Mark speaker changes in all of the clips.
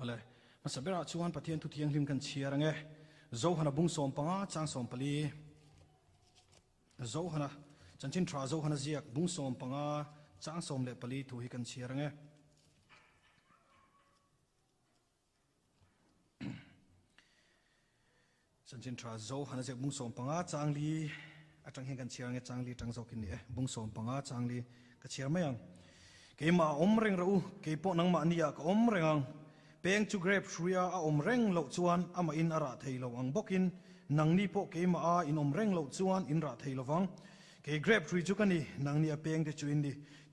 Speaker 1: Awle, hmasa berah chuan Pathian thu thianghlim kan chhiar ange. Zohana bung 15 chang 14. Zohana, chanchin tha Zohana ziak bung 15 chang 14 thu hi kan chhiar ange. Chanchin tha Zohana ziak bung 15 chang li atang hian kan chhiar ange chang li tang zawkin ni e. Bung 15 chang li ka chhiar mai ang. Keimah a awm reng rawh u, keipawh nangmah nia ka awm reng ang. Peng chu grape hruia a awm reng loh chuan amah in a rah thei lo ang bawkin nangni pawh keimah a in awm reng loh chuan in rah thei lovang. Kei grape hrui chu ka ni, nangni a peng te chu in ni.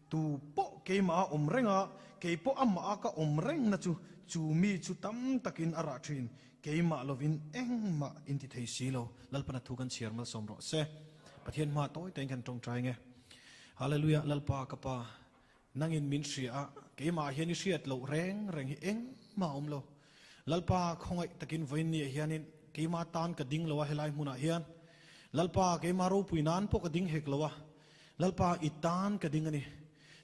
Speaker 1: Tu pawh keimah a awm reng a, keipawh amah a ka awm reng na chu, chu mi chu tam takin a rah thin. Keimah lovin engmah in ti thei si lo. Lalpana thu kan chhiar malsawm rawh se. Pathian hma tawi tein kan tawngtai nge. Hallelujah, Lalpa ka Pa, nangin min hria a, keimah hian i hriat loh reng reng hi engmah a awm lo. Lalpa khawngaih takin vawiin ni ah hianin keimah tan ka ding lo a helai hmunah hian. Lalpa keimah ropui nan pawh ka ding hek lo a, Lalpa i tan ka ding a ni.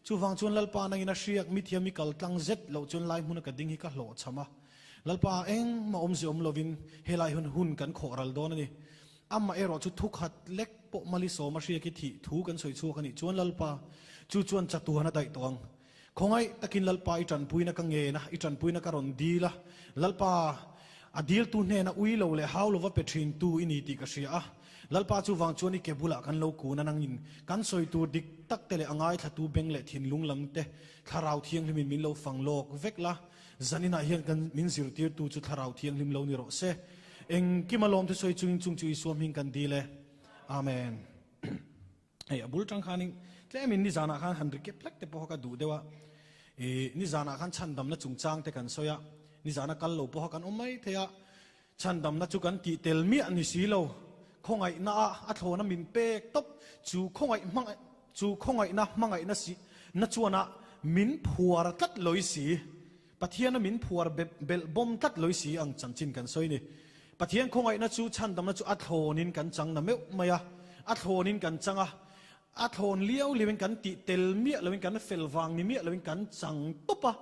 Speaker 1: Chuvang chuan Lalpa nangin a hriak mithiam i kal tlang zet loh chuan lai hmuna ka ding hi ka hlawhchham a. Lalpa engmah awmze awm lovin helai hun hun kan khawh ral dawn a ni. Amah erawh chu thukhat lek pawh mali sawm a hriak i thih thu kan sawi chhuak a nih chuan Lalpa chu chuan chatuan a daih tawh ang. Khawngaih takin Lalpa i tanpuina ka ngen a, i tanpuina ka rawn dil a. Lalpa, a diltu hnena ui lo leh hau lova pe thintu i ni tih ka hria a. Lalpa chuvang chuan i ke bulah kan lo kun a, nangin kan sawi tur dik tak te leh a ngaithlatu beng leh thinlung lam te Thlarau Thianghlimin min lo fang lawk vek la. Zaninah hian kan min zirtirtu chu Thlarau Thianghlim lo ni rawh se. Engkim a lawm thusawi chungin chung chu Isua hming kan dil e. Amen. Hei a bul tang khanin tlemin nizanah khan han recap hlek te pawh ka duh deuh a. I nizanah khan chhandamna chungchang te kan sawi a. Nizana kal lo pawha kan awm mai thei a. Chhandamna chu kan tih tel miah ni si lo. Khawngaihna a a thlawna min pek tawp chu khawngaih hmang chu khawngaihna hmangaihna si na chuan a min phuar tlat loi si. Pathiana min phuar belh bawm tlat loi si ang chanchin kan sawi ni. Pathian khawngaihna chu chhandamna chu a thlawnin kan chang na meuh mai a, a thlawnin kan chang a, a thlawn liau liauin kan tih tel miah loin kan fel vang ni miah loin kan chang tawp a.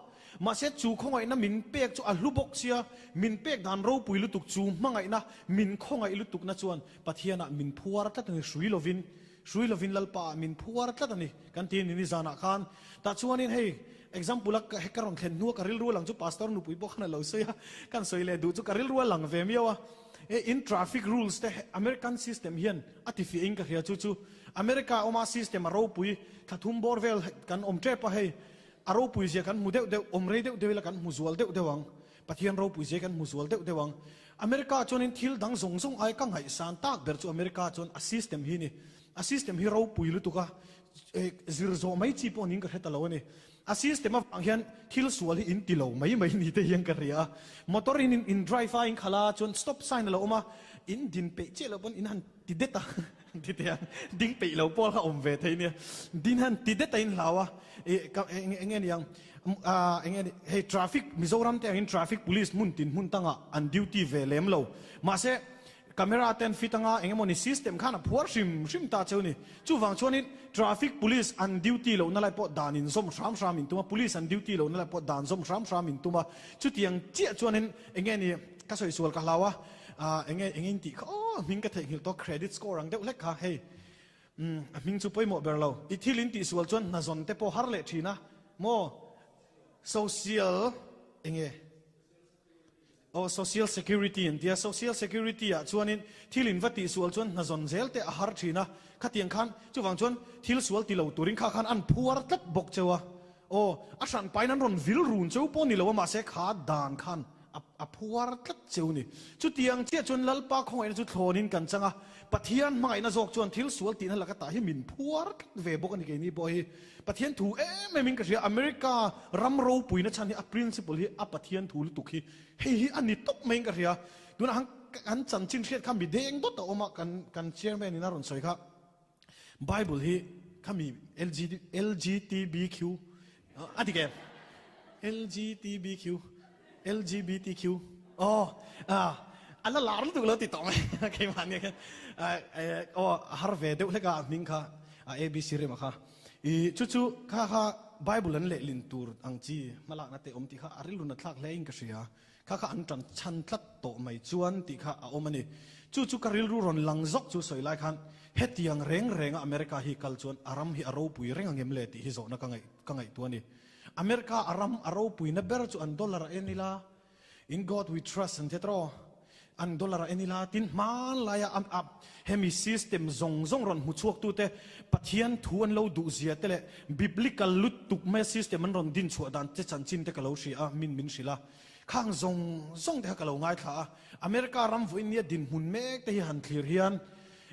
Speaker 1: Mahse chu khawngaihna min pek chu a hlu bawk sia, min pek dan ropui lutuk chu hmangaihna min khawngaih lutukna chuan Pathianah min phuar tlat a ni hrui lovin Hrui lovin Lalpa ah min phuar tlat a ni kan ti a ni nizanah khan. Tah chuanin hei example a he ka rawn thlen hnua ka rilru a lang chu Pastor nupui pawh khan a lo sawi a, kan sawi leh duh chu ka rilru a lang ve miau a. E in traffic rules te American system hian a ti fiah in ka hria chu chu America awma system a ropui thla thum bawr vel kan awm tep a hei a ropui zia kan hmu deuh deuh awm rei deuh deuh ila kan hmu zual deuh deuh ang. Pathian ropui zia kan hmu zual deuh deuh ang. America chuanin thil dang zawng zawng ai ka ngaihsan tak ber chu America chuan a system hi ni. A system hi ropui lutuk a, zir zawh mai chi pawh niin ka hre ta lo a ni. A system avang hian thil sual hi in ti lo mai mai ni te hian ka hria a. Motor in in drive a in khalh a chuan stop sign a lo awm a, in din peih chiah loh pawn in han ti det a, ti te hian ding peih lo pawl kha awm ve thei nia. Din han ti det a in hlau a, eng nge niang eng nge ni hei traffic Mizoram te angin traffic police hmun tin hmun tangah an duty ve lem lo. Mahse camera te an fit anga eng emawni system khan a phuar hrim hrim ta cheu ni. Chuvang chuanin traffic police an duty lohna lai pawh dan in zawm hram hram in tum a, police an duty lohna lai pawh dan zawm hram hram in tum a. Chutiang chiah chuanin eng nge ni ka sawi sual ka hlau a, eng nge eng in tih kha aw hming ka theihnghilh tawh credit score ang deuh hlek kha hei. Umm, a hming chu pawimawh ber lo. I thil in tihsual chuan hna zawn te pawh har leh thin a maw? Social enge? Aw, social security an tia. Social security ah chuanin thil in va tihsual chuan hna zawn zel te a har thin a. Khatiang khan, chuvang chuan thil sual ti lo turin kha khan an phuar tlat bawk cheu a. Aw, a hran pain an rawn vil run cheu pawh ni lo a, mahse kha dan khan a phuar tlat cheu ni. Chutiang chiah chuan Lalpa khawngaihna chu thlawnin kan chang a, Pathian hmangaihna zawk chuan thil sual tihna laka tah hi min phuar tlat ve bawk a ni keini pawh hi. Pathian thu em em in ka hria, America ram ropuina chhan hi a principle hi a Pathian thu lutuk hi hei hi a ni tawp maiin ka hria. Tunah han kan chanchin hriat kha mi deng dawt a awm a, kan kan chairman in a rawn sawi kha. Bible hi khami LGTBQ a dik em? LGTBQ LGBTQ oh ah a la lar lutuk lo ti tawh mai keimah nia khan oh a har ve deuh hlek a hming kha a ABC rem a kha i chu chu kha kha. Bible an lehlin tur ang chi hmalakna te awm tih kha a rilru nathlak hle in ka hria. Kha kha an tan chhan tlat tawh mai chuan tih kha a awm a ni. Chu chu ka rilru rawn lang zawk chu sawi lai khan hetiang reng renga America hi kal chuan a ram hi a ropui reng angem le tih hi zawhna ka ngaih ka ngaihtuah a ni. America a ram a ropuina ber chu an dollar a en ila, In God we trust an ti tawh. An dollar a en ila tin hmanlaia a a hemi system zawng zawng rawn hmu chhuak tute Pathian thu an lo duh zia te leh biblical lutuk maia system an rawn din chhuah dan te chanchin te ka lo hria a, min min hrilh a. Khang zawng zawng te kha ka lo ngaithla a. America ram vawiin nia dinhmun mek te hi han thlir hian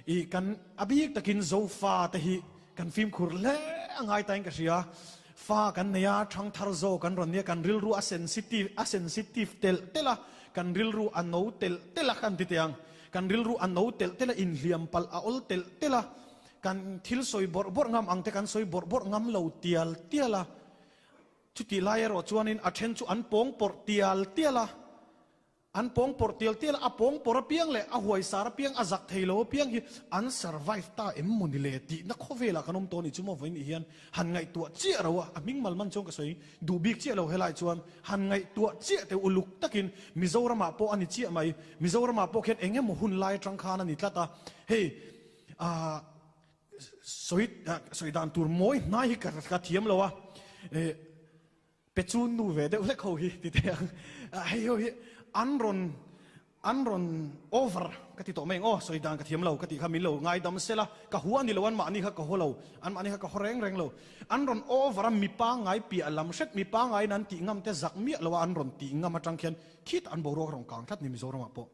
Speaker 1: ih kan a bik takin Zofa te hi kan fimkhur hle a ngai tain ka hria. Fa kan nei a, thang thar zawk an rawn nia, kan rilru a sensitive, a sensitive telh telh a, kan rilru a no telh telh a kan ti teh ang. Kan rilru a no telh telh a, inhliam palh a awl telh telh a, kan thil sawi bawrh bawrh ngam ang te kan sawi bawrh bawrh ngam lo tial tial a. Chutih lai erawh chuanin a then chu an pawng pawrh tial tial a. An pawng pawrh tial tial a, a pawng pawrh apiang leh a huaisar apiang, a zak thei lo apiang hi an survive ta em maw ni le tihna khawvelah kan awm tawh a ni chu maw vawiin nih hian han ngaihtuah chiah ro a, a hming mal man chuan ka sawi duh bik chiah lo helai chuan han ngaihtuah chiah teh uluk takin Mizoramah pawh a ni chiah mai, Mizoramah pawh khian eng emaw hun lai atang khan a ni tlat a, hei ah sawi sawi dan tur mawi hnai hi ka thiam lo a, eh. Pe chu nu ve deuh hlek ho hi ti teh ang. Hei ho hi an rawn an rawn over ka ti tawh mai ang aw, sawi dan ka thiam lo ka tih kha min lo ngaidam sela, ka hua ni lo an mahni kha ka haw lo, an mahni kha ka haw reng reng lo. An rawn over a mi pangngai piah lam hret mi pangngaiin an tih ngam te zak miah lo a an rawn tih ngam atang khian khitah an boruak a rawn kang tlat ni Mizoramah pawh.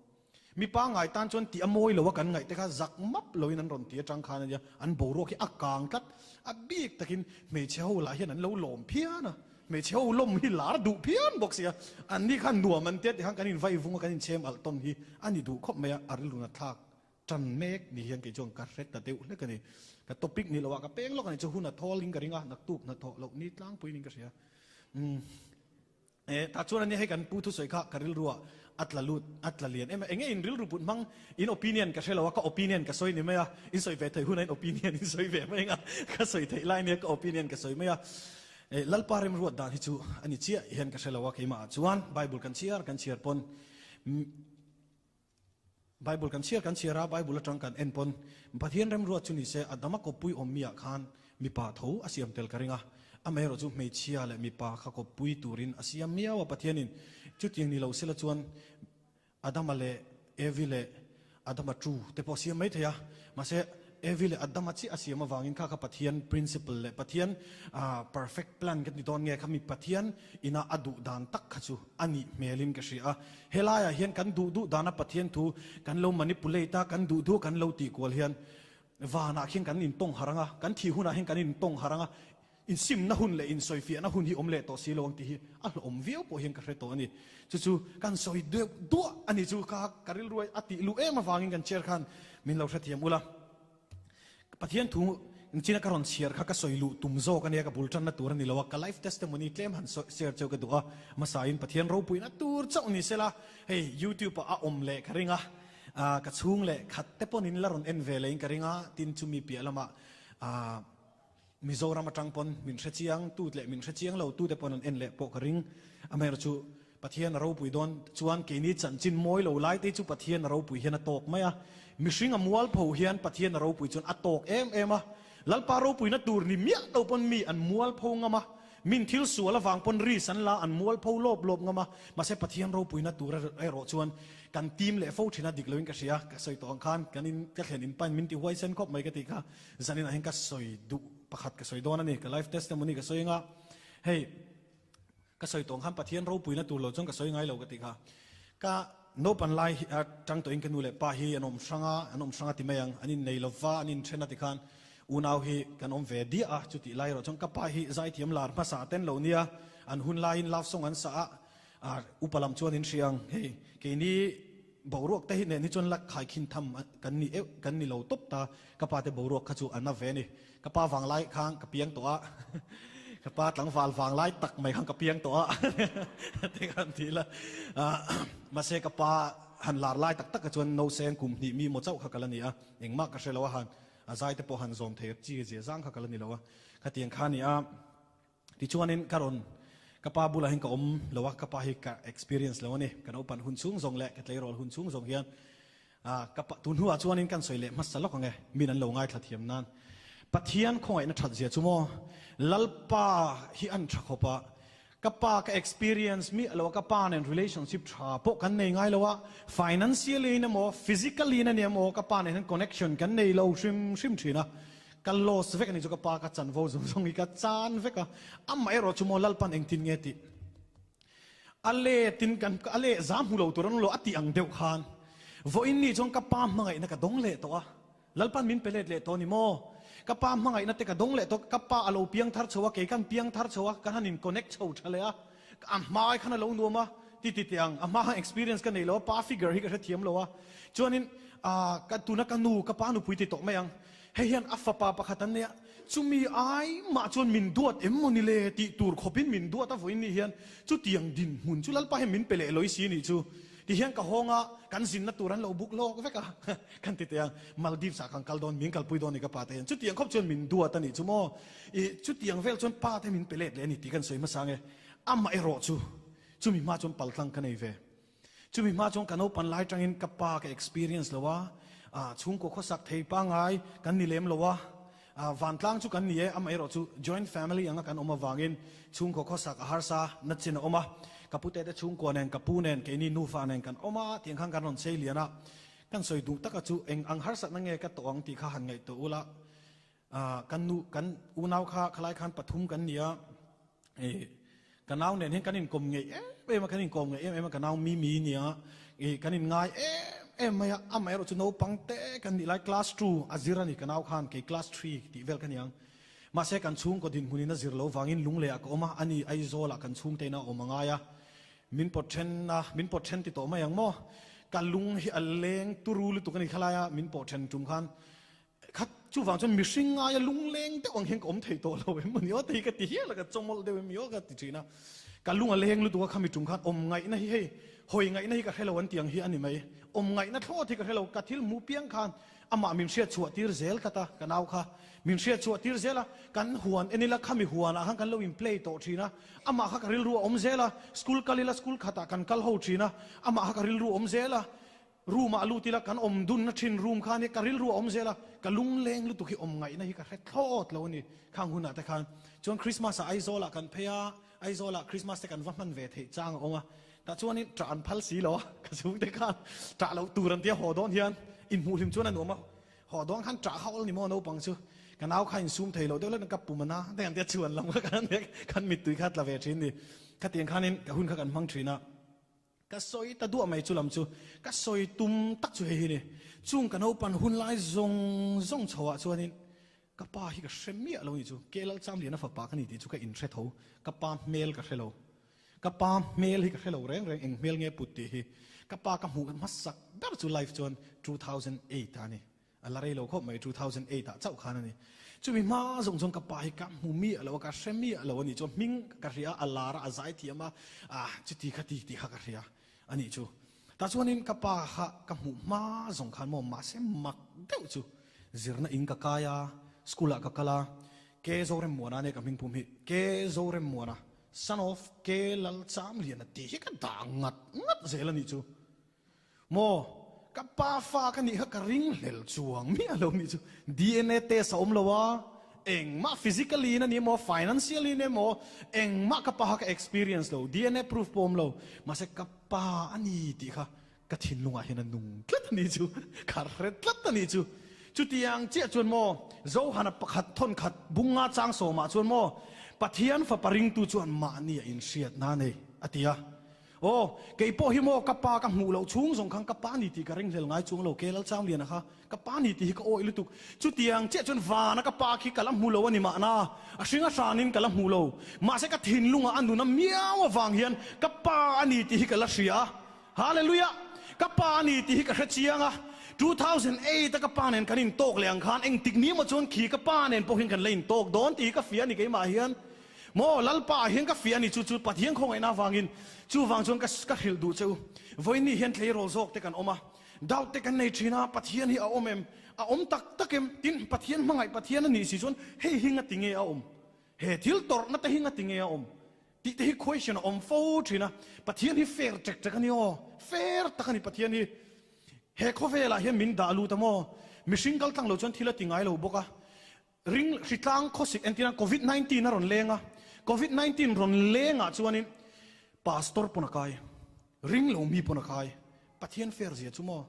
Speaker 1: Mi pangngai tan chuan tih a mawi lo a kan ngaih te kha zak map loin an rawn ti atang khan a nia, an boruak hi a kang tlat. A bik takin hmeichhe ho lah hian an lo lawm phian a, hmeichhe ho lawm hi lar duh phian bawk sia, an ni khan nuam an tia tikhan kan invai vung a kan inchhem alh tawn hi a ni duh khawp mai a, a rilru nathlak tan mek ni hian kei chuan ka hre ta deuh hlek a ni. Ka topic ni loah ka peng lawk a ni chu hun a thawl in ka ring a, naktuk hnathawh loh ni tlangpuiin in ka hria. Umm. Eh, tah chuan ania hei kan pu thusawi kha ka rilruah a tla lut, a tla lian em a, enge in rilru put hmang in opinion ka hre lo a, ka opinion ka sawi ni mai a, in sawi ve theih hunah in opinion in sawi ve mai ang a, ka sawi theih lai ania ka opinion ka sawi mai a. Eh, Lalpa remruat dan hi chu a ni chiah hian ka hre lo a keimah ah chuan Bible kan chhiar kan chhiar pawn Bible kan chhiar kan chhiar a, Bible atang kan en pawn Pathian remruat chu nise Adama kawppui awm mi ah khan mipa tho a siam tel ka ring a, amaherawh chu hmeichhia leh mipa kha kawppui turin a siam miau a Pathianin chutiang ni lo sela chuan Adama leh Evi leh Adama tu te pawh a siam mai thei a, mahse Evi leh Adama chiah a siam avangin kha kha Pathian principle leh Pathian perfect plan ka ti dawn nge kha mi Pathian ina a duh dan tak kha chu a nih hmelin ka hria a. Helaiah hian kan duh duh dana Pathian thu kan lo manipulate a, kan duh duh kan lo tih kual hian vanah khian kan intawng harh ang a, kan thih hunah hian kan intawng harh ang a, insimna hun leh insawifiahna hun hi awm leh tawh si lo ang tih hi a hlawhawm viau pawh hian ka hre tawh a ni. Chu chu kan sawi deuh duah a ni chu kha ka rilru a tih luh em avangin kan chair khan min lo hrethiam ula. Pathian thu china ka rawn chhiar kha ka sawi luh tum zawk a nia, ka bul tanna tur a ni lo a, ka life testimony tlem han share cheu ka duh a, hmasain Pathian ropuina tur chauh ni sela, hei YouTube ah a awm leh ka ring a, ka chhung leh khat te pawn in la rawn en ve leh in ka ring a, tin chumi piah lamah Mizoram atang pawn min hre chiang tu leh min hre chiang lo tu te pawn an en leh pawh ka ring. Amaherawhchu chu Pathian a ropui dawn chuan keini chanchin mawi lo lai te chu Pathian a ropui hian a tawk mai a. Mihring a mualpho hian Pathian a ropui chuan a tawk em em a. Lalpa ropuina tur ni miah lo pawn mi an mualpho ngam a. Min thil sual avang pawn risk an la an mualpho lawp lawp ngam a. Mahse Pathian ropuina tur erawh chuan kan team leh fo thin a dik loin ka hria. Ka sawi tawh ang khan kan in ka thlen in pain min ti huaisen khawp mai ka tih kha. Zanin ah hian ka sawi duh pakhat ka sawi dawn a ni, ka life testimony ka sawi anga hei ka sawi tawng khan Pathian ropuina tur lo chuan ka sawi ngai lo ka tih kha. Ka naupan lai tang tawhin ka nu leh pa hi an awm hrang a, an awm hrang a ti mai ang, an innei lova an inthen a ti khan unau hi kan awm ve diah a, chutih lai erawh chuan ka pa hi zaithiam lar hmasa ten lo nia, an hun laiin love song an sa a, upa lam chuan in hria ang hei keini Boruak te hi nen hi chuan la khaikhin tham kan ni euh kan ni lo tawp ta, ka pa te boruak kha chu a na ve a ni. Ka pa vanglai khan ka piang tawh a, ka pa tlangval vanglai tak mai khan ka piang tawh a te khan ti ila, mahse ka pa han lar lai tak tak kha chuan nauseng kum hnih mi maw chauh kha ka la ni a, engmah ka hre lo a han a zai te pawh han zawm thei chi zia zang kha ka la ni lo a, khatiang kha a ni a. Tichuanin ka rawn ka pa bulah hian ka awm lo a, ka pa hi ka experience lo a ni. Ka naupan hun chhung zawng leh ka tleirawl hun chhung zawng hian ka pa tun hnuah chuanin kan sawi leh hmasa lawk ang e, min an lo ngaithla thiam nan. Pathian khawngaihna that zia chu maw Lalpa hi an tha khawp a, Ka pa ka experience miah lo a, ka pa nen relationship tha pawh kan nei ngai lo a, financially in emaw physically in ania emaw ka pa nen hian connection kan nei lo hrim hrim thin a, ka loss vek a ni chu ka pa ka chanvo zawng zawng hi ka chan vek a, amaherawh chu maw Lalpan engtin nge tih a letin kan a leh zam hmu lo tur an awm lo a tih ang deuh khan vawiin ni chuan ka pa hmangaihna ka dawng leh tawh a. Lalpan min pe let leh tawh ni maw? Ka pa hmangaihna te ka dawng leh tawh, ka pa a lo piang thar chho a, kei kan piang thar chho a, kan han in connect chho tha leh a, a hmai khan a lo nuam a, ti ti teh ang, a hma khan experience ka nei lo a, pa figure hi ka hrethiam lo a, chuanin ah ka tuna ka nu, ka pa nupui ti tawh mai ang, hei hian a fapa pakhat an nei a, chumi ai mah chuan min duat em maw ni le tih tur khawpin min duat a vawiin ni hian chutiang dinhmun chu Lalpa hian min pe leh lawih si nih chu. Ti hian ka hawng a, kan zinna tur an lo buk lawk vek a, kan ti teh a, Maldives ah kan kal dawn, min kalpui dawn ni ka pa te hian, chutiang khawp chuan min duat a nih chu maw, ih chutiang vel chuan pa te min pe let leh a ni tih kan sawi hmasa ang e, amaherawh chu chumi hma chuan paltlang ka nei ve, chumi hma chuan ka naupan lai tangin ka pa ka experience lo a, ah chhungkaw khawsak thei pangai kan ni lem lo a, Vantlang chu kan ni e, amaherawh chu joint family anga kan awm avangin chhungkaw khawsak a harsa na chin a awm a. Ka pute te chhungkua nen, ka pu nen, keini nufa nen kan awm a, tiang khan kan rawn chei lian a. Kan sawi duh taka chu eng ang harsatna nge ka tawh ang tih kha han ngaihtuah ula. Kan nu, kan unau kha khalai khan pathum kan ni a, Ka nau nen hian kan inkawm ngeih em em a, kan inkawm ngeih em em a, ka nau Mimi nia ih kan inngai em em mai a, amaherawh chu naupang te kan nih lai class two a zir a ni ka nau khan kei class three tih vel ka ni ang. Mahse kan chhungkaw dinhmunin a zir lo vangin lungleh ah ka awm a, ani Aizawl ah kan chhungte in a awm a ngai a, min pawt then a, min pawt then ti tawh mai ang maw? Ka lung hi a leng turu lutuk a ni khalai a, min pawh then tum khan Khat chuvang chuan mihring ngaia lungleng deuh ang hian ka awm thei tawh lo em maw ni aw tei ka ti hial a, ka chawmawlh deuh em ni aw ka ti thin a. Ka lung a leng lutuk a khami tum khan awm ngaihna hi hei hawi ngaihna hi ka hre lo an ti ang hi a ni mai. Awm ngaihna thlawt hi ka hre lo, ka thil hmuh piang khan amah min hriat chhuah tir zel tlat a, ka nau kha min hriat chhuah tir zel a, kan huan en ila khami huanah khan kan lo in play tawh thin a, amah kha ka rilru a awm zel a, school kal ila school khatah kan kal ho thin a, amah kha ka rilru a awm zel a, Room ah lut ila kan awm dunna thin room kha ania ka rilru a awm zel a, ka lungleng lutuk hi awm ngaihna hi ka hre thlawt lo a ni khang hunah te khan. Chuan Christmas ah Aizawl ah kan phei a, Aizawl ah Christmas te kan va hman ve theih chang a awm a, tah chuanin ṭah an phal si lo a, ka chhungte khan ṭah loh tur an tia haw dawn hian inhmuh hlim chuan a nuam a, haw dawn khan ṭah kha awl ni maw naupang chu, ka nau kha insum thei lo deuh hlek ka pum a na te an tia chhuan lam kha kan kan mittui kha tla ve ṭhin ni, khatiang khanin ka hun kha kan hmang ṭhin a. Ka sawi ta duah mai chu lam chu ka sawi tum tak chu hei hi ni. Chung ka naupan hun lai zawng zawng chho ah chuanin ka pa hi ka hre miah lo ni chu. Ke Lalchamliana fapa ka ni tih chu ka inhre tho. Ka pa hmel ka hre lo. Ka pa hmel hi ka hre lo reng reng eng hmel nge put tih hi. Ka pa ka hmuh hmasak ber chu life chuan 2008 ah a ni. A la rei lo khawp mai, 2008 ah chauh khan a ni. Chumi hma zawng chuan ka pa hi ka hmu miah lo a, ka hre miah lo a ni. Chuan hming ka hria a, a lar a, a zai thiam a, ah chuti kha ti tih kha ka hria a nih chu. Tah chuanin ka pa kha ka hmuh hma zawng khan maw mahse mak deuh chu zirna in ka kai a, school ah ka kal a, Ke Zoremmuana ania ka hming pum hi, Ke Zoremmuana, son of Ke Lalchamliana tih hi ka dah ngat ngat zel a nih chu. Maw? Ka pa fa ka nih kha ka ring hlel chuang miah lo nih chu. DNA test a awm lo a, engmah physically in a ni emaw, financially in emaw, engmah ka pa kha ka experience lo, DNA proof pawh awm lo. Mahse ka pa a ni tih kha ka thinlungah hian a nung tlat a nih chu, ka hre tlat a nih chu. Chutiang chiah chuan maw, Zohana pakhat thawn khat bunga chang sawmah chuan maw, Pathian fapa ringtu chuan mahni a inhriatna a nei, a ti a. Aw, kei pawh hi maw ka pa ka hmuh loh chhung zawng khan ka pa ni tih ka ringhlel ngai chuang lo, Ke Lalchamliana kha ka pa ni tih hi ka awih lutuk. Chutiang chiah chuan vana ka pa khi ka la hmu lo a ni mahna, a hring a hranin ka la hmu lo. Mahse ka thinlungah a nun a miau avang hian ka pa a ni tih hi ka la hria a. Hallelujah! Ka pa a ni tih hi ka hre chiang a. 2008 a ka pa nen kan intawk leh ang khan engtik ni emaw chuan khi ka pa nen pawh hian kan la intawk dawn tih hi ka fiah a ni keimah hian. Maw Lalpa ah hian ka fiah a ni chu chu Pathian khawngaihna avangin chuvang chuan ka ka hrilh duh che u. Vawiin hian tleirawl zawk te kan awm a, doubt te kan nei thin a, Pathian hi a awm em? A awm tak tak em? Tin, Pathian hmangaih Pathian a nih si chuan hei hi ngati nge a awm? He thil tawrhna te hi ngati nge a awm tih te hi question a awm fo thin a. Pathian hi fair ṭek ṭek a ni aw. Fair tak a ni Pathian hi. He khawvelah hian min dah lut a maw? Mihring kal tlang lo chuan thil a ti ngai lo bawk a. Ring hritlang khawsik entirna Covid 19 a rawn leng a. Covid 19 rawn lengah chuanin Pastor pawn a kai, ring lo mi pawn a kai. Pathian fair zia chu maw?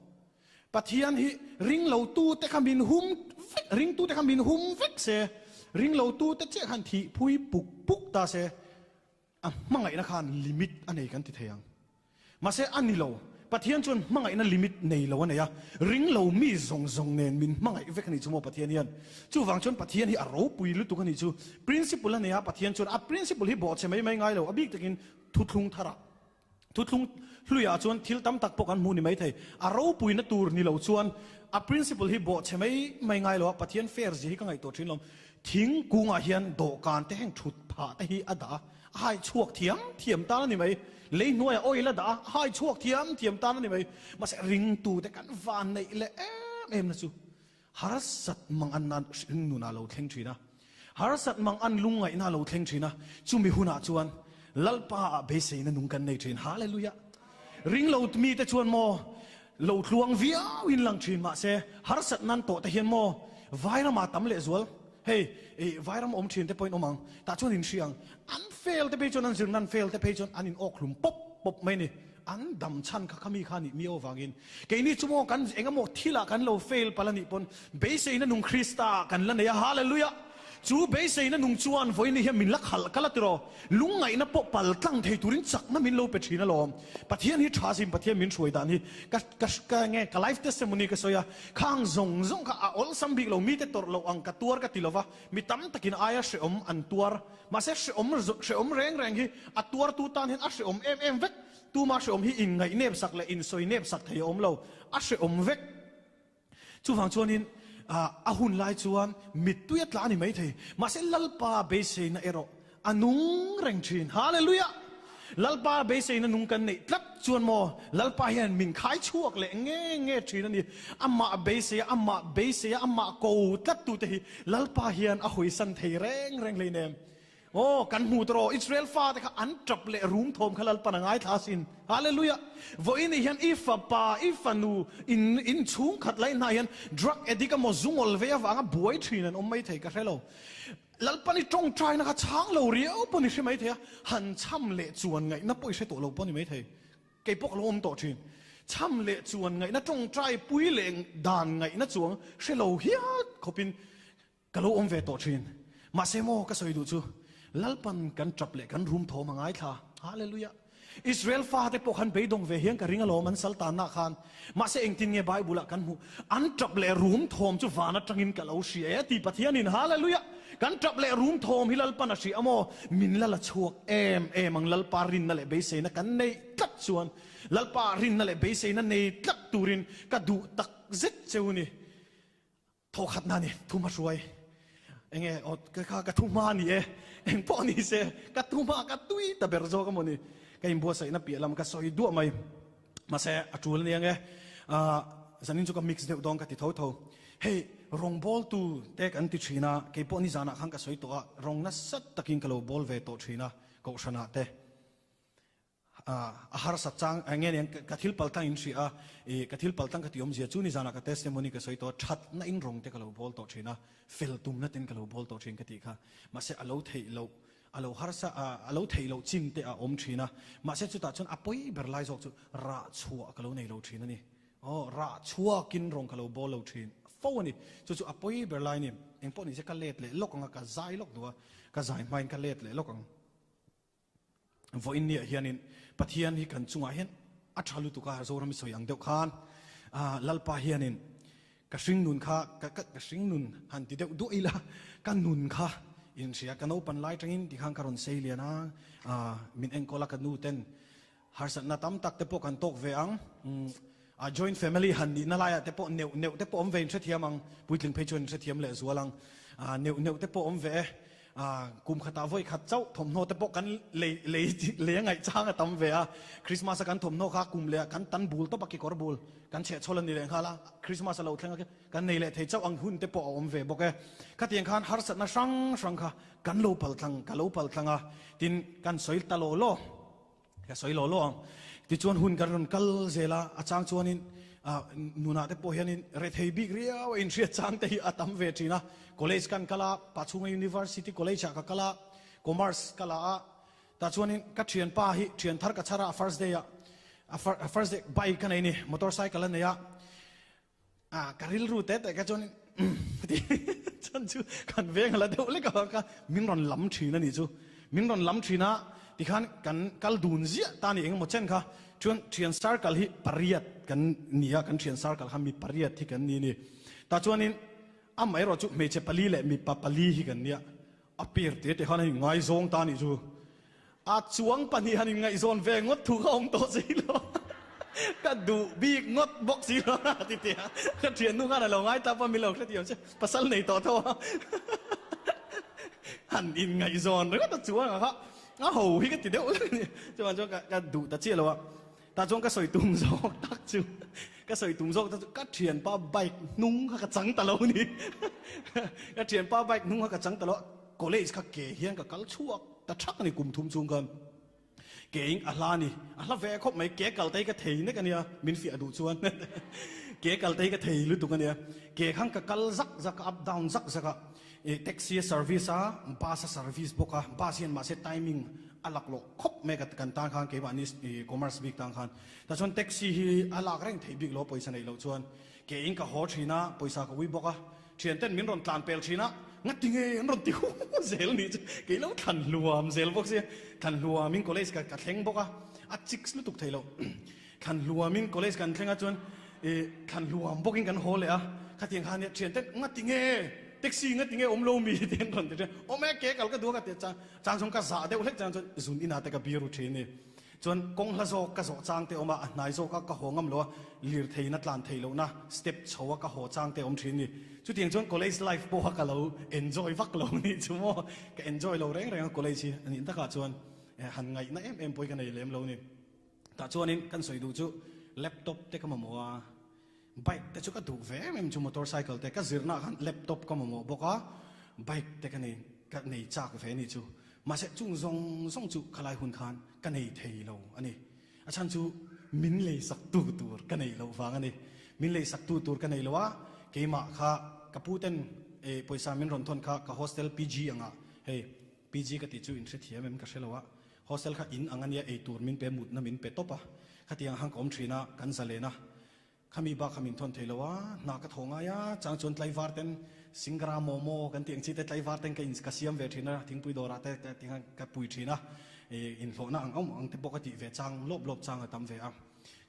Speaker 1: Pathian hi ring lo tute kha min hum vek, ringtute kha min hum vek se, ring lo tute chiah khan thih phui puk puk ta se, A hmangaihna khan limit a nei kan ti thei ang. Mahse a ni lo. Pathian chuan hmangaihna limit nei lo a nei a. Ring lo mi zawng zawng nen min hmangaih vek a nih chu maw Pathian hian. Chuvang chuan Pathian hi a ropui lutuk a nih chu. Principle a nei a, Pathian chuan a principle hi bawhchhe mai mai ngai lo. A bik takin thuthlung tharah. Thuthlung hluiah chuan thil tam tak pawh kan hmu ni maithei. A ropuina tur ni lo chuan a principle hi bawhchhe mai mai ngai lo a, Pathian fair zia hi ka ngaihtuah thin lo. Thing kungah hian dawhkan te heng thut phah te hi a dah a, a hai chhuak thiam thiam tan a ni mai. Lei hnuaiah oil a dah a, a hai chhuak thiam thiam tan a ni mai. Mahse ringtute kan van neih leh em em na chu Harsat mang an nan hring nunah lo thleng thin a, harsat mang an lungngaihna lo thleng thin a, chumi hunah chuan Lalpa ah beiseina nung kan nei thin. Hallelujah! Ring lo mite chuan maw lo tluang viau in lang thin mahse harsat nan tawh te hian maw vairamah tam leh zual hei i vairam awm thin te pawhin awm ang tah chuan in hria ang an fail te phei chuan an zirna an fail te phei chuan an in awk hlum pawp pawp mai ni. An dam chhan kha khami kha nih miau avangin keini chu maw kan eng emaw thilah kan lo fail palh a nih pawn beiseina nung Krista ah kan la nei a, Hallelujah! Chu beiseina nung chuan vawiin hian min la khalh kal a tiraw? Lungngaihna pawh pal tlang thei turin chakna min lo pe thin alawm. Pathian hi tha zin Pathian min hruai dan hi ka ka ka nge ka life testimony ka sawi a, khang zawng zawng kha a awlsam bik lo, mite tawrh loh ang ka tuar ka ti lova, mi tam takin aia hrehawm an tuar. Mahse hrehawm hrehawm reng reng hi a tuartu tan hian a hrehawm em em vek. Tuma hrehawm hi inngaih nep sak leh insawi nep sak thei a awm lo, a hrehawm vek. Chuvang chuanin a hun lai chuan mittui a tla a ni maithei. Mahse Lalpa beiseina erawh a nung reng thin. Hallelujah! Lalpa beiseina nung kan neih tlat chuan maw Lalpa hian min khai chhuak leh nge nge thin a ni. Amah beiseia, amah beiseia, amah ko tlat tute hi Lalpa hian a hawisan thei reng reng hleinem. Aw, kan hmu tawh rawh, Israel fate kha an tap leh rum thawm kha Lalpan a ngaithla asin. Hallelujah! Vawiin hian i fapa, i fanu, in in chhungkhat lai hna hian drug addict emaw zungawl ve avanga buai thin an awm mai thei ka hre lo. Lalpan i tawngtaina kha chhang lo riau pawh ni hre mai thei a, han chham leh chuan ngaihna pawh i hre tawh lo pawh ni mai thei. Kei pawh ka lo awm tawh thin. Chham leh chuan ngaihna tawngtai pui leh dan ngaihna chuang hre lo hial khawpin ka lo awm ve tawh thin. Mahse maw ka sawi duh chu Lalpan kan tap leh kan rum thawm a ngaithla. Hallelujah! Israel fate pawh khan beidawng ve hian ka ring alawm an sal tanna khan. Mahse engtin nge Bible ah kan hmuh? An tap leh rum thawm chu van atangin ka lo hria e ti Pathianin. Hallelujah! Kan tap leh rum thawm hi Lalpan a hria maw? Min la la chhuak em em ang Lalpa rinna leh beiseina kan neih tlat chuan Lalpa rinna leh beiseina nei tlat turin ka duh tak zet cheu ni. Thawkhatna ni thuma hruai enge aw ka kha ka thu hma ni e eng pawh ni se ka thu hma ka tui ta ber zawk amaw ni ka inbuatsaihna piah lam ka sawi duah mai mahse a tul ania nge ah zanin chu ka mix deuh dawn ka ti tho tho hei rawngbawltu te kan ti thin a keipawh nizanah khan ka sawi tawh a rawng nasa takin ka lo bawl ve tawh thin a kohhranah te. A harsat chang eng nge niang ka thil pal tlang in hria a, i ka thil pal tlang ka ti awmzia chu nizanah ka testimony ka sawi tawh a, thatna in rawng te ka lo bawl tawh thin a, fel tumna ten ka lo bawl tawh thin ka tih kha, mahse a lo theih loh, a lo harsa a lo theih loh chin te a awm thin a, mahse chutah chuan a pawi ber lai zawk chu rah chhuah ka lo nei lo thin a ni, aw rah chhuakin rawng ka lo bawl lo thin fo a ni, chu chu a pawi ber lai a ni, engpawh nise ka let leh lawk ang a, ka zai lawk duh a, ka zai hmain ka let leh lawk ang. Vawiin niah hianin Pathian hi kan chungah hian a tha lutuk a, Zoram i sawi ang deuh khan Lalpa hianin ka hringnun kha ka ka hringnun han ti deuh duah ila ka nun kha inhria ka naupan lai tangin tikhan ka rawn sei lian a, min enkawl a ka nu ten Harsatna tam tak te pawh kan tawk ve ang. A joint family han nihna laiah te pawh neuh neuh te pawh awm ve in hrethiam ang. Puitling phei chuan in hrethiam leh zual ang. Neuh neuh te pawh awm ve e. Kum khatah vawi khat chauh thawmhnaw te pawh kan lei lei lei a ngaih chang a tam ve a. Christmas a kan thawmhnaw kha kum leh ah kan tan bul tawp a kekawr bul kan chhehchhawl a ni leh nghal a. Christmas a lo thleng a kan nei leh thei chauh ang hun te pawh a awm ve bawk e. Khatiang khan harsatna hrang hrang kha kan lo pal tlang ka lo pal tlang a. Tin, kan sawi ta law law. Ka sawi law law ang. Tichuan hun kan rawn kal zel a, a chang chuanin nunah te pawh hianin rethei bik riau a inhriat chang te hi a tam ve thin a. College kan kal a, Pachhunga University College ah ka kal a, Commerce ka la a, tah chuanin ka thianpa hi thian thar ka chhar a, a first day ah, a first day bike a nei ni, motorcycle a nei a. A ka rilru te te ka chuan chan chu kan veng la deuh lek a ka min rawn lam thin a ni chu min rawn lam thin a tikhan kan kal dun ziah ta ni engemaw chen kha chuan thian circle hi pariat kan ni a kan thian circle kha mi pariat hi kan ni ni ta chuanin amaherawh chu hmeichhe pali leh mipa pali hi kan nia A pir te te khan a inngaizawng ta nih chu. A chuang pahnih han inngaihzawn ve ngawt thu kha awm tawh si lo. Ka duh bik ngawt bawk si lo a ti tia. Ka thiannu khan a lo ngai tap a, min lo hrethiam che. Pasal nei tawh tho a. Han inngaihzawn ringawt a chuang ang kha. A ho hi ka ti deuh lek a ni. Chuvang chuan ka duh ta chiah lo a. Tah chuan ka sawi tum zawk tak chu, ka sawi tum zawk tak chu ka thianpa bike hnung kha ka chang ta lo ni. Ka thianpa bike hnung kha ka chang ta lo a, college kha ke hian ka kal chhuak ta thak a ni kum thum chung khan. Ke in a hla a ni, a hla ve khawp mai, ke kal te hi ka thei nek a nia, min fiah duh chuan. Ke kal te hi ka thei lutuk a nia. Ke khan ka kal zak zak a, up down zak zak a, taxi a service a, bus a service bawk a, bus hian mahse timing a lak loh khawp mai ka kan tan khan keimahni commerce bik tan khan tah chuan taxi hi a lak reng theih bik lo pawisa neih loh chuan ke in ka haw thin a pawisa ka ui bawk a thian ten min rawn tlan pel thin a ngati nge an rawn ti hu zel nih chu kei lo thlan hluam zel bawk sia thlan hluam in college ka ka thleng bawk a a chicks lutuk thei lo thlan hluam in college kan thleng a chuan Thlan hluam bawkin kan haw leh a, khatiang khan nia thian ten ngati nge taxi ngati nge awm lo mi te an rawn ti thin, awm e ke kal ka duh a ka ti a, chang chang chuan ka zah deuh hlek chang chuan zun inah te ka biru thin ni. Chuan kawng hla zawk ka zawh chang te awm a, a hnai zawk a ka haw ngam lo a, lirthei na tlan theih lohna step chho a ka haw chang te awm thin ni. Chutiang chuan college life pawh a ka lo enjoy vak lo nih chu maw, ka enjoy lo reng reng a college hi a nih takah chuan han ngaihna em em pawh hi ka nei lem lo ni. Tah chuanin kan sawi duh chu laptop te ka mamawh a, bike te chu ka duh ve em em chu motorcycle te ka zirnaah khan laptop ka mamawh bawk a, bike te ka nei ka nei chak ve a nih chu. Mahse chung zawng zawng chu khalai hun khan ka nei thei lo a ni. A chhan chu min leisak tu tur ka nei loh vang a ni. Min leisak tu tur ka nei lo a, keimah kha ka pu ten pawisa min rawn thawn kha ka hostel PG angah hei PG ka tih chu in hrethiam em ka hre lo a, hostel kha in ang ania eitur min pe mutna min pe tawp a, khatiang hang ka awm thin a, kan zalen a, khami bak kha min thawn thei lo a, hna ka thaw ngai a, chang chuan tlaivar ten Singra momo kan tih ang chi te tlaivar ten ka in ka siam ve thin a, thingpui dawrah te ka ti khan ka pui thin a, ih inhlawhna ang awm ang te pawh ka tih ve chang lawp lawp chang a tam ve a,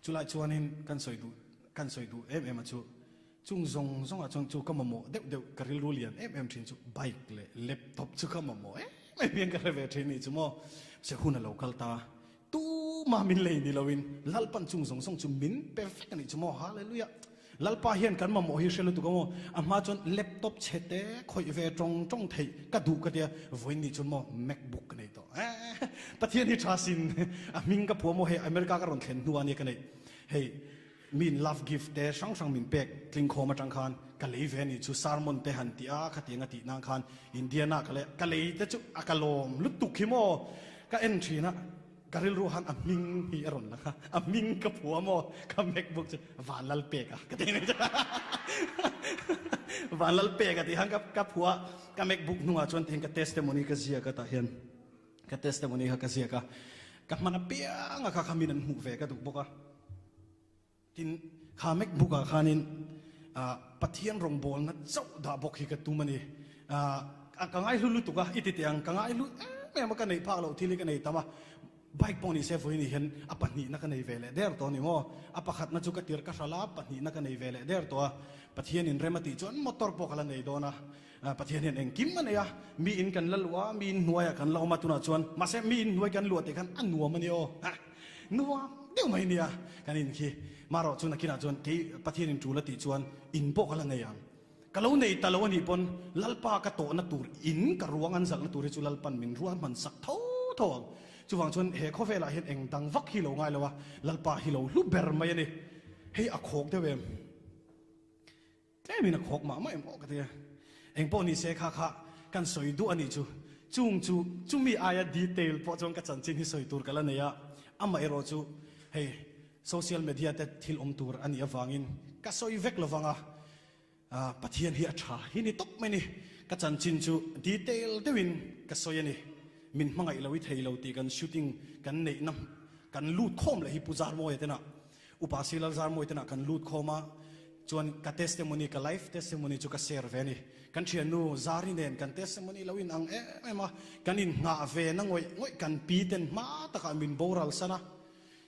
Speaker 1: chulai chuanin kan sawi duh kan sawi duh em em a chu. Chung zawng zawngah chuan chu ka mamawh deuh deuh ka rilru lian em em thin chu bike leh laptop chu ka mamawh em em hian ka hre ve thin ni chu maw. Mahse hun a lo kal ta, tumah min lei ni loin Lalpan chung zawng zawng chu min pe vek a nih chu maw. Hallelujah! Lalpa hian kan mamawh hi hre lutuk a maw. A hma chuan laptop chhe te khawih ve tawng tawng theih ka duh ka tia, vawiin ni chuan maw macbook ka nei tawh. Pathian hi tha sin a hming ka phuah maw hei America ka rawn thlen hnu a nia ka neih hei. Min love gift te hrang hrang min pek tling khawm atang khan ka lei ve anih chu sermon te han tih a khatiang a tih nan khan Indiana ka leh ka lei te chu a ka lawm lutuk hi maw ka en thin a ka rilru han a hming hi a rawn lang a a hming ka phua maw ka macbook chu Vanlal pek a ka ti mai chu Vanlal pek a tih han ka phua ka macbook hnungah chuan tihian ka testimony ka ziak a tah hian Ka testimony kha ka ziak a, ka hman apiang a kha kha min an hmuh ve ka duh bawk a. Tin, kha MacBook ah khanin Pathian rawngbawlna chauh dah bawk hi ka tum a ni. Ka ngaihlu lutuk a, i ti teh ang, ka ngaihlu em em a, ka neih phak loh thil hi ka nei tam a. Bike pawh ni se vawiin hian a pahnihna ka nei ve leh der tawh a ni maw? A pakhatna chu ka tir ka hralh a, pahnihna ka nei ve leh der tawh a. Pathianin rem a tih chuan motor pawh ka la nei dawn a. Pathian hian engkim a nei a, mi in kan la luah a, mi in hnuaiah kan la awm a tunah chuan, mahse mi in hnuai kan luah tih khan a nuam a ni aw, nuam deuh mai nia kan in khi. Marawh chu nakinah chuan kei Pathianin tul a tih chuan in pawh ka la nei ang. Ka lo nei ta lo a nih pawn Lalpa ka tawhna tur in ka ruang an zalhna tur hi chu Lalpan min ruahman sak tho tho ang. Chuvang chuan he khawvelah hian eng dang vak hi lo ngai lo a, Lalpa hi lo hlu ber mai a ni. Hei a khawk deuh em? Tlemin a khawk mah mah em aw ka ti a. Eng pawh ni se kha kha kan sawi duh a nih chu. Chung chu chumi aia detail pawh chuan ka chanchin hi sawi tur ka la nei a, amaherawh chu hei social media te thil awm tur a nih avangin ka sawi vek lo vang a, Pathian hi a tha hi ni tawp mai ni. Ka chanchin chu detail deuhin ka sawi a ni. Min hmangaih lo i thei lo tih kan shooting kan neihna kan lut khawm leh hi Pu Zarmawia tena Upa Silal Zarmawia tena kan lut khawm a, chuan ka testimony ka life testimony chu ka share ve a ni. Kan thiannu Zari nen kan testimony lo in ang em em a, kan inngah ve na ngawih ngawih kan pi ten hma takah min boral san a.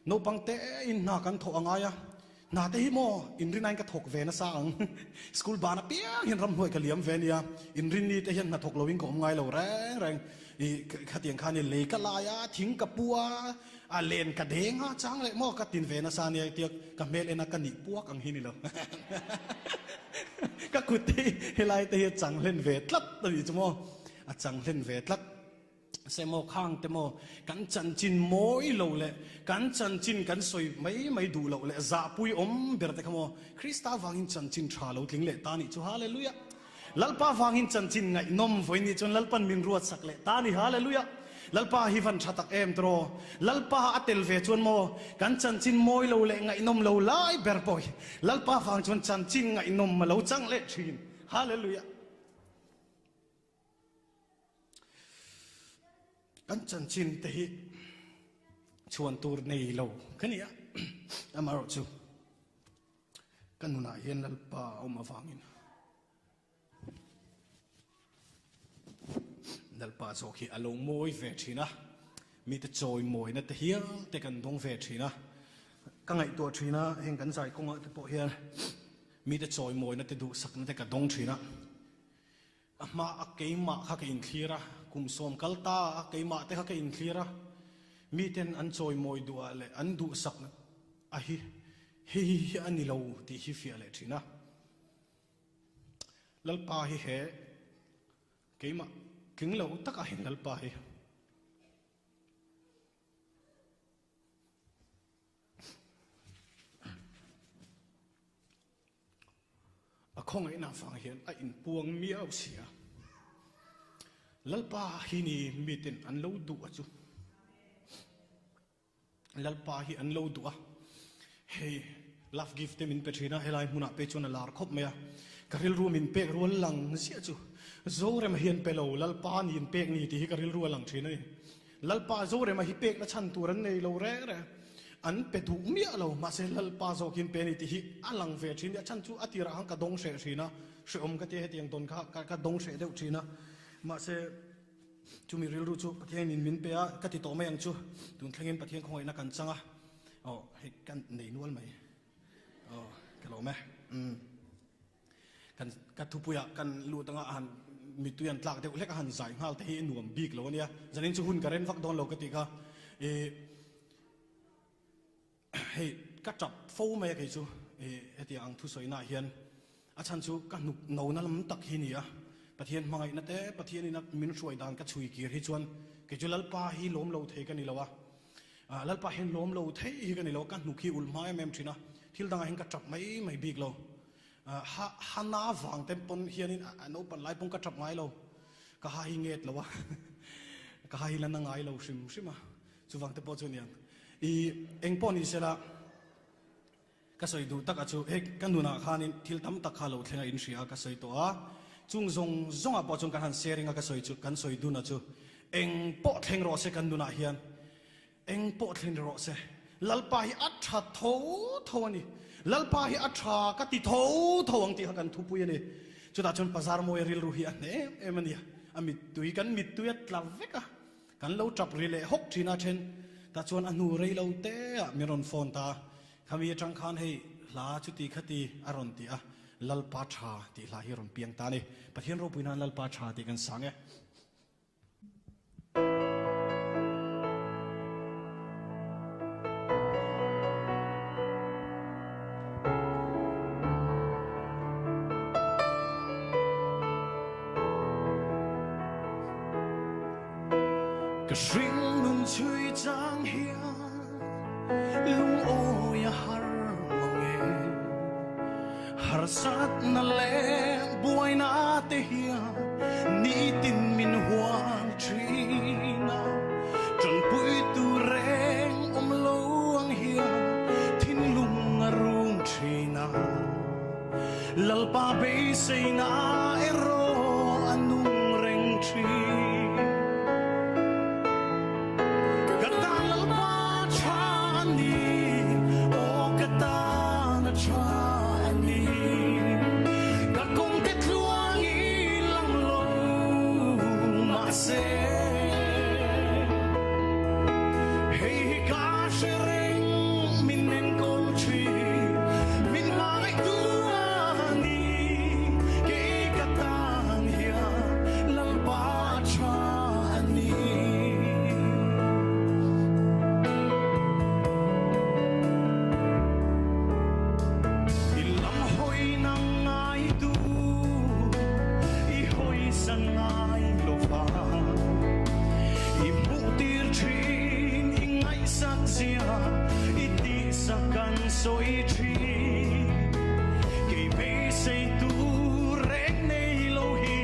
Speaker 1: Naupang te in hna kan thawh a ngai a, hna te hi maw inrinain ka thawk ve nasa ang. School ban apiang hian ramhnuai ka liam ve nia, inrinni te hian hna thawk loin ka awm ngai lo reng reng. I khatiang khan i lei ka lai a, thing ka pu a, a len ka deng a, chang leh maw ka tin ve nasa nia tia ka hmel en a ka nih puak ang hi ni lo. Ka kut te hi helai te hi a chang hlen ve tlat a nih chu maw, a chang hlen ve tlat. Se maw khang te maw kan chanchin mawi lo leh kan chanchin kan sawi mai mai duh loh leh zahpui awm ber te kha maw Krista vangin chanchin tha lo tling leh ta nih chu Hallelujah Lalpa vangin chanchin ngaihnawm vawi nih chuan Lalpan min ruat sak leh ta ni Hallelujah Lalpa hi van tha tak em tiraw Lalpa a tel ve chuan maw kan chanchin mawi lo leh ngaihnawm lo lai ber pawh hi Lalpa vang chuan chanchin ngaihnawm a lo chang leh thin Hallelujah. Kan chanchin te hi chhuan tur nei lo ka ni a, amaherawh chu ka nunah hian Lalpa a awm avangin Lalpa zawk hi a lo mawi ve thin a, mite chawimawina te hial te kan dawng ve thin a, ka ngaihtuah thin a, heng kan zai kawngah te pawh hian mite chawimawina te duhsakna te ka dawng thin a. A hma a keimah kha ka inthlir a, kum sawm kal ta a keimah te kha ka inthlir a, miten an chawimawi duhah leh an duhsak a hi hei hi a ni lo tih hi fiah leh thin a. Lalpa hi he keimah tling lo takah hian Lalpa hi. A khawngaihna vang hian a inpuang miau si a. Lalpa hi ni miten an lo duh a chu. Lalpa hi an lo duh a. Hei love gift te min pe thin a, helai hmunah pei chuan a lar khawp mai a. Ka rilru min pek rual lang ziah chu. Zorema hian pe lo, Lalpa niin pek ni tih hi ka rilru a lang thin a ni. Lalpa Zorema hi pekna chhan tur an nei lo reng reng. An pe duh miah lo, mahse Lalpa zawkin pe a ni tih hi a lang ve thin. A chhan chu a tirah khan ka dawng hreh thin a, hrehawm ka tia hetiang dawn kha ka dawng hreh deuh thin a. Mahse chumi rilru chu Pathianin min pe a, ka ti tawh mai ang chu. Tun thlengin Pathian khawngaihna kan chang a, aw hei kan nei nual mai. Aw ka lawm e. Umm. Kan ka thupuiah kan lut anga a han mittui an tlak deuh hlek a han zai nghal te hi i nuam bik lo ania. Zanin chu hun ka ren vak dawn lo ka tih kha. I hei ka tap fo mai a kei chu i hetiang ang thusawi naah hian a chhan chu ka hnuk no na lam tak hi ni a. Pathian hmangaihna te Pathian ina min hruai dan ka chhui kir hi chuan kei chu Lalpa hi lawm lo thei ka ni lo a. Lalpa hian lawm lo thei hi ka ni lo a, ka hnuk hi ulh hma em em thin a, thil dangah hian ka tap mai mai bik lo. Ha hana vang te pawn hianin a naupan lai pawn ka tap ngai lo, ka ha hi nget lo a, ka ha hi la na ngai lo hrim hrim a, chuvang te pawh chu aniang. I eng pawh ni sela ka sawi duh tak a chu hei ka nunah khanin thil tam tak kha lo thleng a inhria a ka sawi tawh a, chung zawng zawngah pawh chuan kan han sharing a ka sawi chu kan sawi dun a chu eng pawh thleng rawh se kan nunah hian Eng pawh thlen rawh se, Lalpa hi a tha tho tho a ni. Lalpa hi a tha ka ti tho tho ang tih kha kan thupui a ni. Chutah chuan Bazar Mawia rilru hi a hne em em a ni. A mittui, kan mittui a tla vek a, kan lo tap ri leh hawk thin a then. Tah chuan a hnu rei lo te ah min rawn phone ta a, khami atang khan hei hla chuti khati a rawn ti a, Lalpa tha tih hla hi a rawn piang ta a ni. Pathian ropui nan Lalpa tha tih kan sang e. Ka hring nun chhui chang hian lungawi a har mang e. Harsatna leh buaina te hian nitin min hual thin a. Tanpui tur reng awm lo ang hian thinlung a rum thin a. Lalpa beiseina erawh a nung reng thin. Ka tan Lalpa tha a ni, aw ka tan a tha a ni. Ka kawngte tluang i lang lo mahse, hei hi ka hre reng min enkawl thin, min hmangaihtu a ni. Kei ka tan hian Lalpa tha a ni. I lam hawi nang ngai tu, i hawi san ngai lo va. I hmuh tir thin, i ngaihsak zia, i tihsak kan sawi thin. Kei beisei tu reng nei lo hi,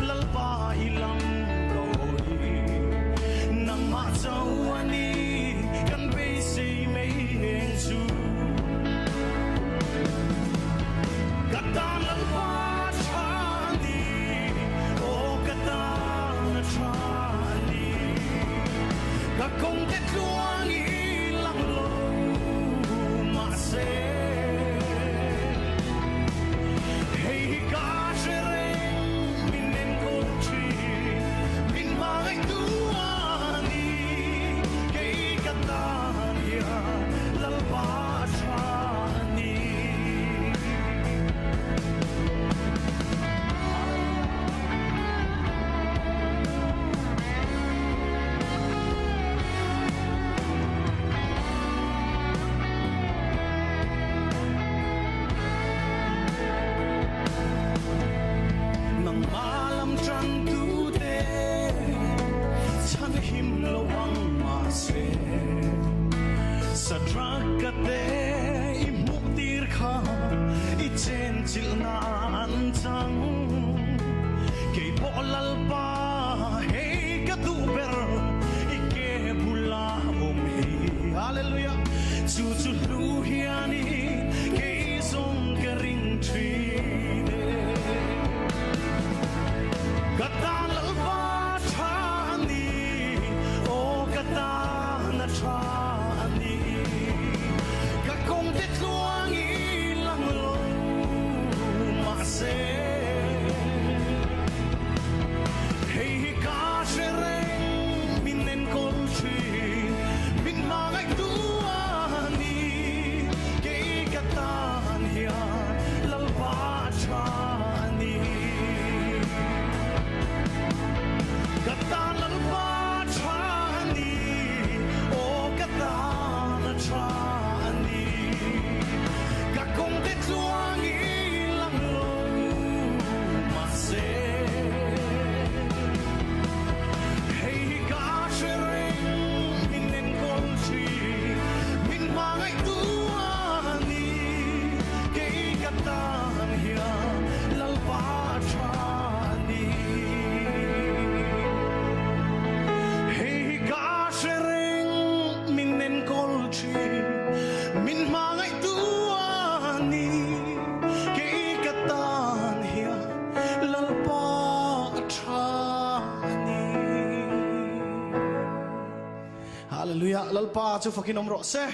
Speaker 1: Lalpa i lam ka hawi. Nangmah chauh a ni kan beisei mai heng chu. Ka tan Lalpa tha a ni, aw ka tan a tha a ni. Ka kawngte tluang i lang lo mahse, hei hi ka hre reng min enkawl thin, min hmangaihtu a ni. Kei ka tan hian Lalpa tha a ni. Nangmah lam tantute chhanhim lo ang mahse, Sadraka te i hmuh tir kha i chenchilhna an chang. Kei pawh Lalpa hei ka duh ber i ke bula awm hi. Hallelujah! Chu chu hlu hian i kei zawng ka ring thin e. Ka tan Lalpa tha a ni, aw ka tan a tha a ni. Ka kawngte tluang i lang lo mahse, hei hi ka hre reng min enkawl thin, min hmangaihtu a ni. Kei ka tan hian Lalpa tha a ni. Ka tan Lalpa tha a ni, aw ka tan a tha a ni. Ka kawngte tluang i lang lo mahse, hei hi ka hre reng min enkawl thin, min hmangaihtu a ni. Kei ka tan hian Lalpa tha a ni. Hei hi ka hre reng min enkawl thin, min hmangaihtu a ni. Kei ka tan hian Lalpa tha a ni. Hallelujah! Lalpa chu fakin awm rawh se.